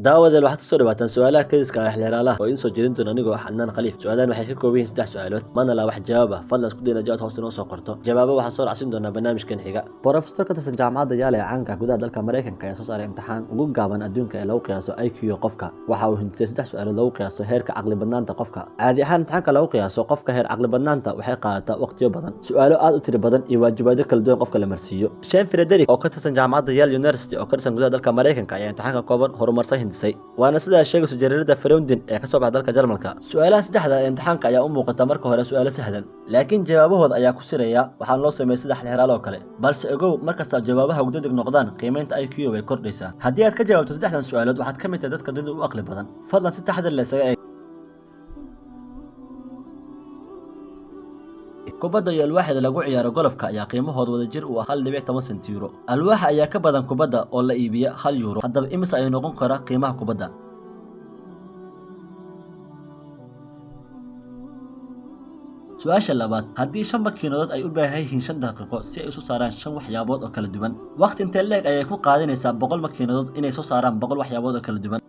Daawadeel, waxaad kusoo dhawaataan su-aalaha kediska ah xeelaraalaha oo idiin soo jeedin doona anigoo ah Cadnaan Khaliif. Su-aalahan waxay ka kooban yihiin saddex su-aalood, mana laha wax jawaab ah. Fadlan isku dayna jawaab hoos inoo soo qorto. Jawaabo waxaan soo raacsin doonaa barnaamijkan xiga. Professor ka tirsan jaamacadda Yale ee caanka ah gudaha dalka Maraykanka ayaa soo saaray imtixaan ugu gaaban adduunka ee lagu qiyaaso IQ qofka. Waxa uu hindisay saddex su-aalood lagu qiyaaso heerka caqli badnaanta qofka. Caadi ahaan, imtixaanka lagu qiyaaso qofka heer caqli badnaanta waxay qaadataa waqtiyo badan, su-aalo aad u tiro badan iyo waajibaadyo kala duwan qofka la marsiiyo. Shane Frederick oo ka tirsan jaamacadda Yale University oo ka tirsan gudaha dalka Maraykanka ayaa imtixaanka kooban horumarsan hindisay, waana sidaa sheegayso jariirada Freundin ee kasoo baxda dalka Jarmalka. Su-aalaha saddexda ee imtixaanka ayaa u muuqata marka hore su-aalo sahlan, laakiin jawaabahooda ayaa ku siraya. Waxaana loo sameeyey sida xilxiraal oo kale, balse ogow, markasta jawaabaha degdeg noqdaan, qiimaynta IQ way kordhaysaa. Haddii aad ka jawaabto saddexdan su-aalood, waxaad ka mid tahay dadka dunida u aqli badan. Fadlan si taxadir leh isaga eeg. Kubadda iyo alwaaxda lagu ciyaaro golofka ayaa qiimahooda wadajir uu ah 1.10 senti euro. Alwaaxa ayaa ka badan kubadda oo la iibiya 1 euro. Haddaba, imise ayuu noqon karaa qiimaha kubadda? Su-aasha labaad: haddii shan makiinadood ay u baahan yihiin 5 daqiiqo si ay isu saaraan shan waxyaabood oo kala duwan, waqti intee leeg ayay ku qaadanaysaa 100 makiinadood inay soo saaraan 100 waxyaabood oo kala duwan?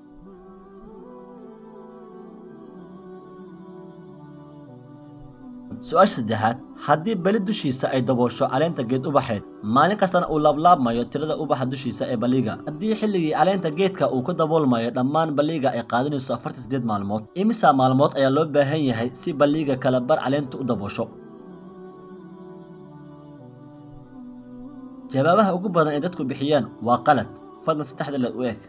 Su-aasha saddexaad: haddii beli dushiisa ay daboosho caleenta geed ubaxeed, maalin kastana uu laablaabmayo tirada ubaxa dushiisa ee baliga, haddii xilligii caleenta geedka uu ku daboolmayo dhammaan baliga ay qaadanayso 48 maalmood, imisa maalmood ayaa loo baahan yahay si baliga kala bar caleentu u daboosho? Jawaabaha ugu badan ee dadku bixiyaan waa qalad. Fadlan si taxadar leh u eeg.